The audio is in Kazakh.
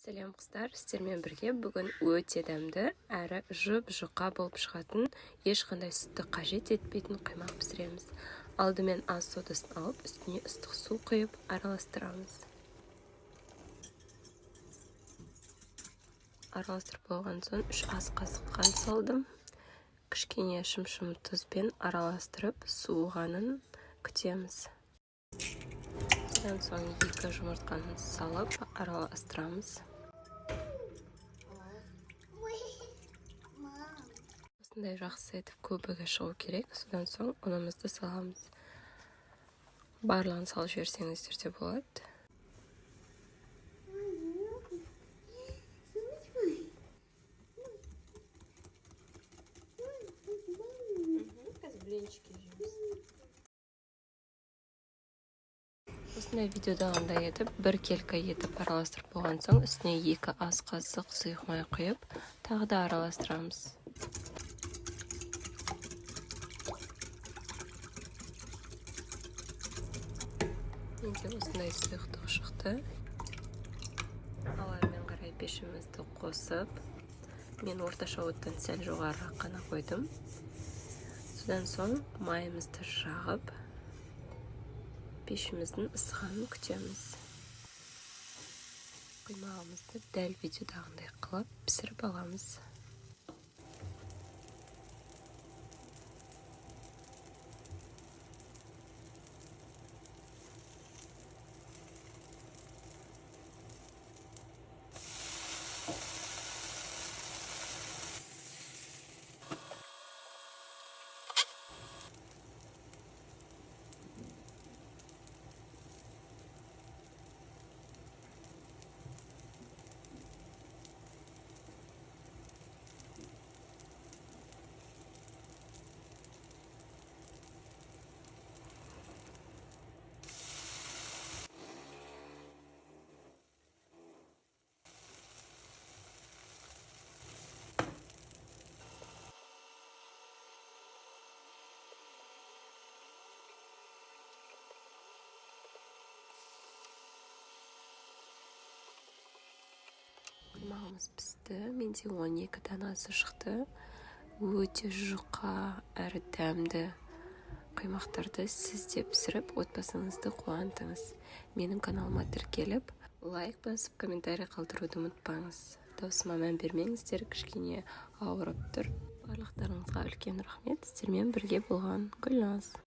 Сәлем, қыздар! Сіздермен бірге бүгін өте дәмді әрі жұп-жұқа болып шығатын, ешқандай сүтті қажет етпейтін құймақ пісіреміз. Алдымен ас содасын алып, үстіне ыстық су құйып, араластырамыз. Араластырып болған соң, 3 ас қасық қант салдым. Кішкене шымшым тұзбен араластырып, суығанын күтеміз. Содан соң екі жұмыртқаны салып, араластырамыз. Осындай жақсы етіп көбігі шығу керек. Содан соң ұнымызды саламыз. Барлығын салып жіберсеңіздер де болады. Қазір блинчики жейміз. Осындай видеодағындай етіп, біркелкі етіп араластырып болған соң, үстіне 2 ас қасық сұйық май құйып, тағы да араластырамыз. Менде осындай сұйықтық шықты. Ал әрмен қарай пешімізді қосып, мен орташа оттан сәл жоғарырақ қана қойдым. Содан соң майымызды жағып, пешіміздің ысығанын күтеміз. Құймағымызды дәл видеодағындай қылып пісіріп аламыз. Құймағымыз пісті. Менде 12 данасы шықты. Өте жұқа әрі дәмді құймақтарды сіз де пісіріп, отбасыңызды қуантыңыз. Менің каналыма тіркеліп, лайк басып, комментарий қалдыруды ұмытпаңыз. Даусыма мән бермеңіздер, кішкене ауырып тұр. Барлықтарыңызға үлкен рахмет. Сіздермен бірге болған Гүлназ.